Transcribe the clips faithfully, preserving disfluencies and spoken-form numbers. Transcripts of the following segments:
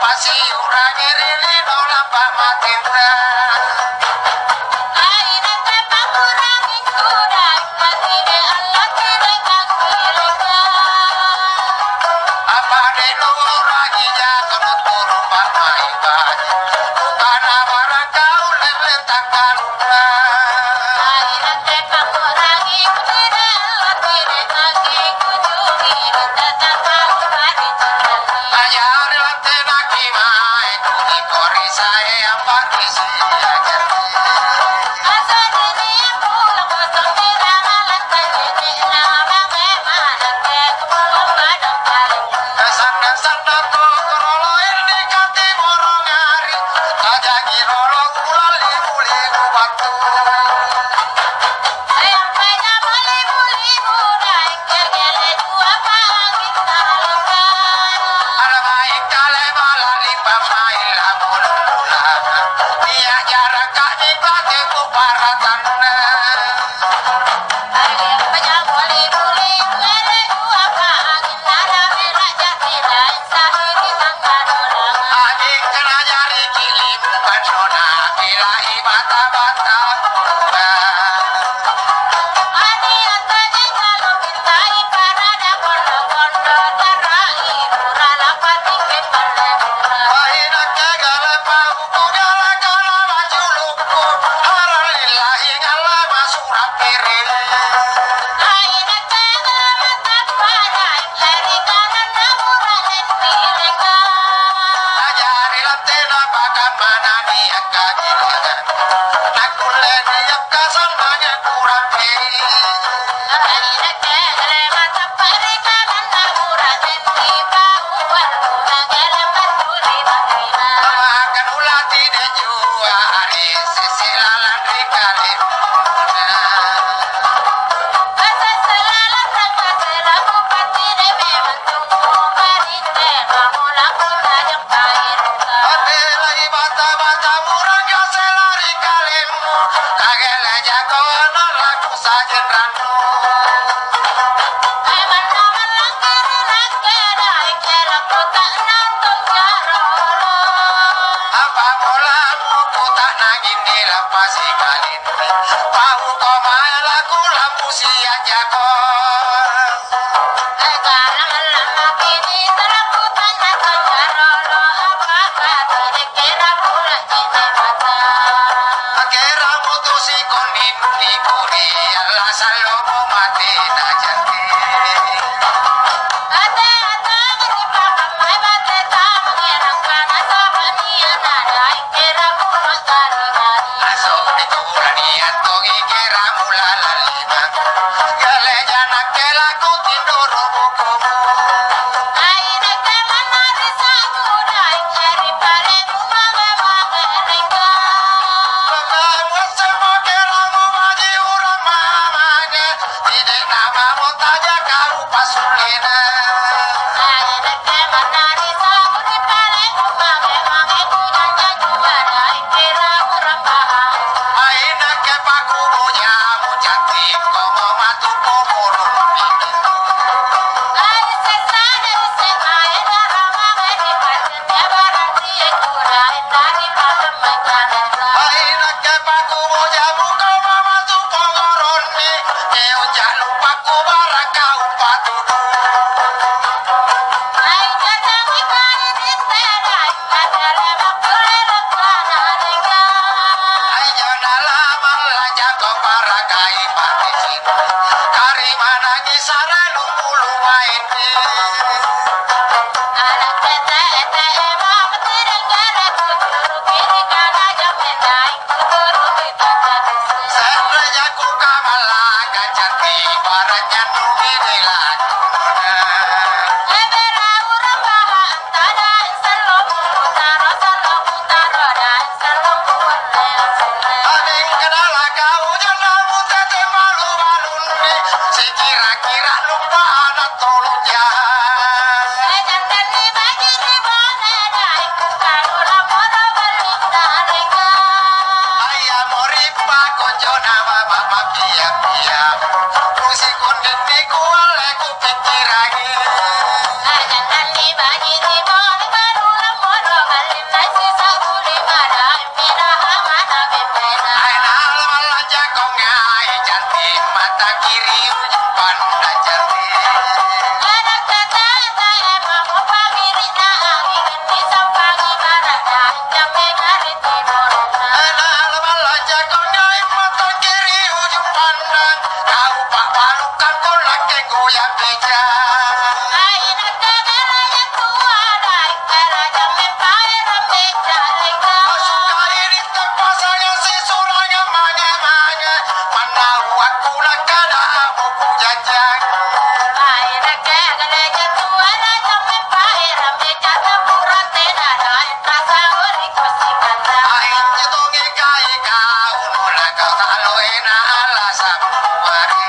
Pasiu'rangi ri lino lampa matinta. Ai nakke pakurangingku, daeng batine allatire kakkileka. Apa de' nuu'rangi jako nutturu' pa'mai' baji', bukana barang kau lelle takkalunna. Ai nakke pakurangingku, tire allatire kakkikujungi, minta takkalu baji'. Ajari lantenaki mae, kunikori sae ampa'risi ajari. Sannang-sannang tokoro loe ri katimorongari, tajangi rolo kulalli muli kubattu. Alamaing kale bala ri pammaila bulung-bulanga, nia' jaraka'ji pate kuparatanna. Ajing kanajariki limu kandona, bilahi bata-bata. Bahinakka gala pau, kugala-gala baju lukku, harang lillahi ngalla masura pere. Ajari lattena pakammana niakka bilangan. Nakkulle niakka sannanga kurampe. Maka nulatide jua ri sisi lalang ri kalimuna. Pabelai bata-bata murangka selari kalemmu, kagele jako ana'laku sajeng rannu. Apa bolamu kuta'nangi nilappasi kalimmu, pau kau mae laku lampu siajako. Kera mutu sikonning nikuri alla sallomo mate na jati. Mapia-pia, musik ondeng nikualle kupikkirangi. Ajanganni baji timoli baru lamboro, allinna sisa buli maraeng pinaha mana bembena. Aina almalla jakongai, cantik mata kiri ujung pandang cantik. Ada kata-kata emang upamiri'na angin, disampangi baratna. Manna uakku nakkana amo kujanjang. Ai nakke agaleja tuara jambe pae rambe jata pura tena nae rasa ori kosi kata. Ai injo tonge kai kau nula kau taloena ala sabuari.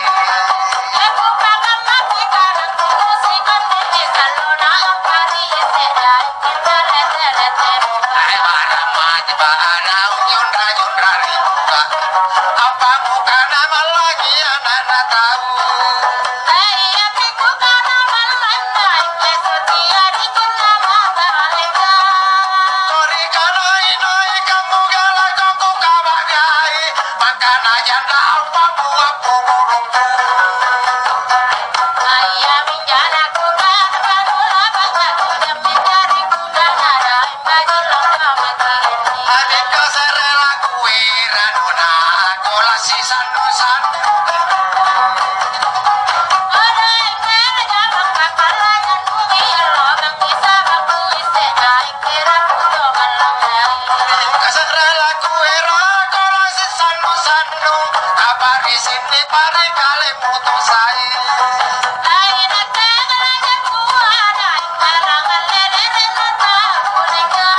Aku pakamma sekarang tusi kontene salona ampari sedai. Kasa'ra lakuero, korosi sannu-sannu, kabari sinni pare kalemmu to sai. Laina kagaraja kuara, karang lere-lere mata kuninga.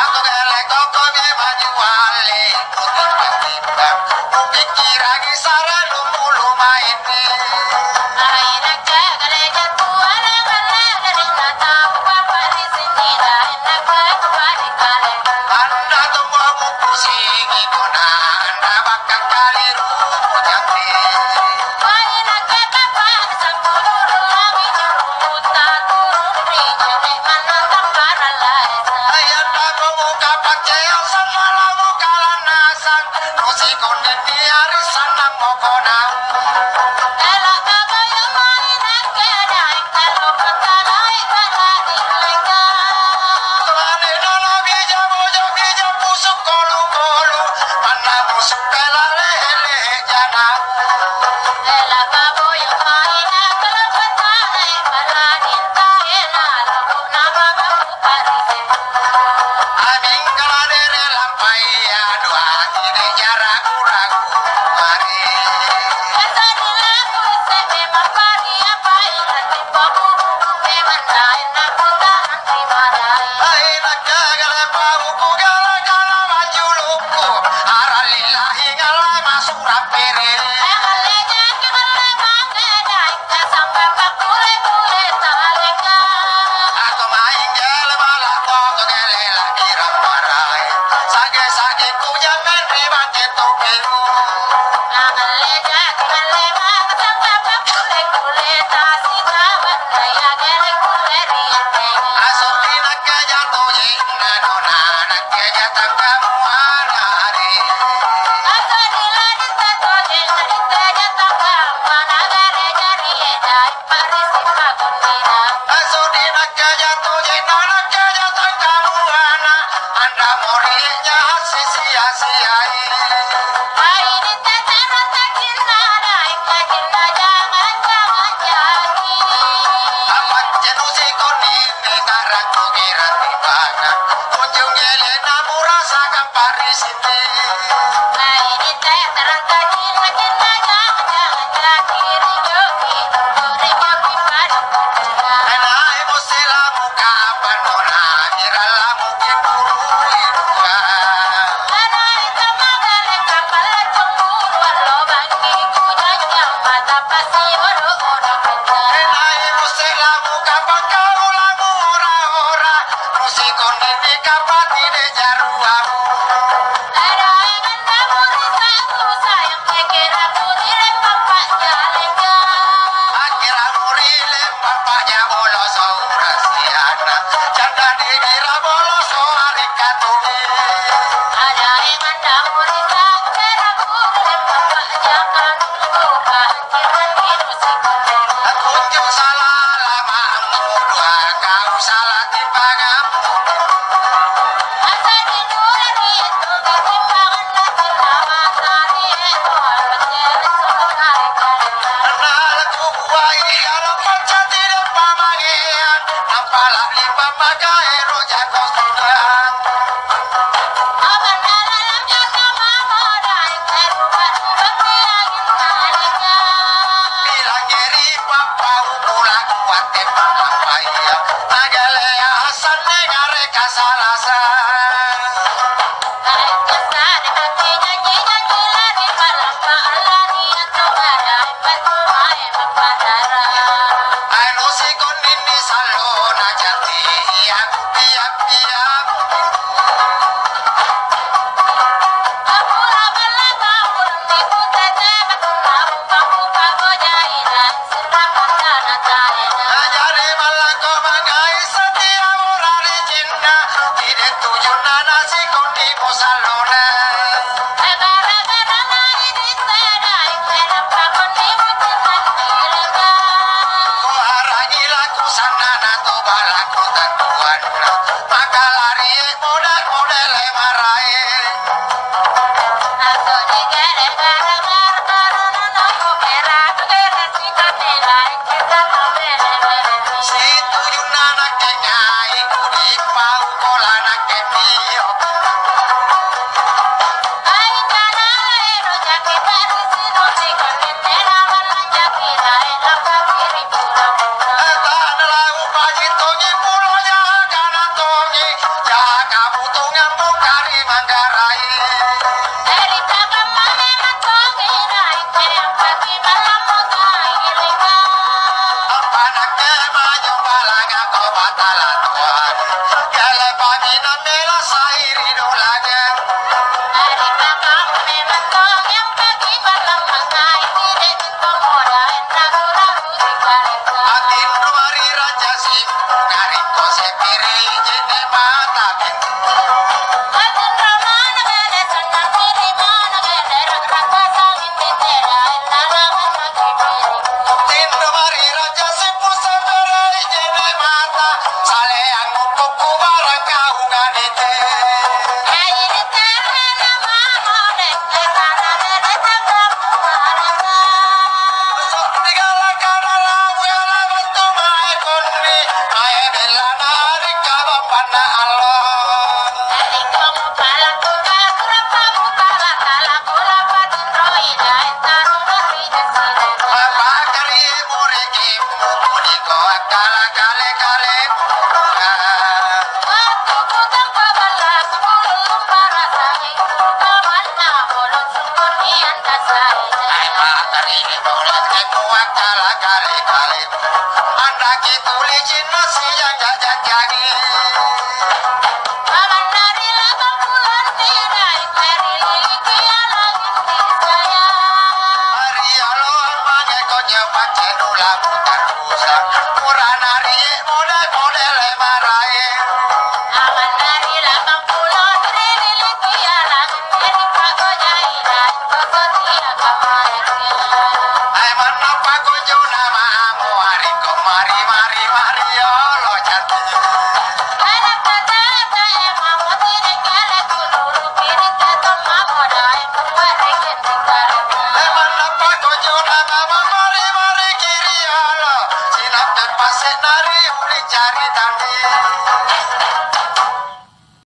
Aku gele koko ge maju wale, kutimba-timba, kupikkirangi sara lumulu main. Ako maing gele malakko gele laki rammarai. Sage-sage kujammeng ri bangke topiru. Asoki nakke jatoji, nadona nakke jatang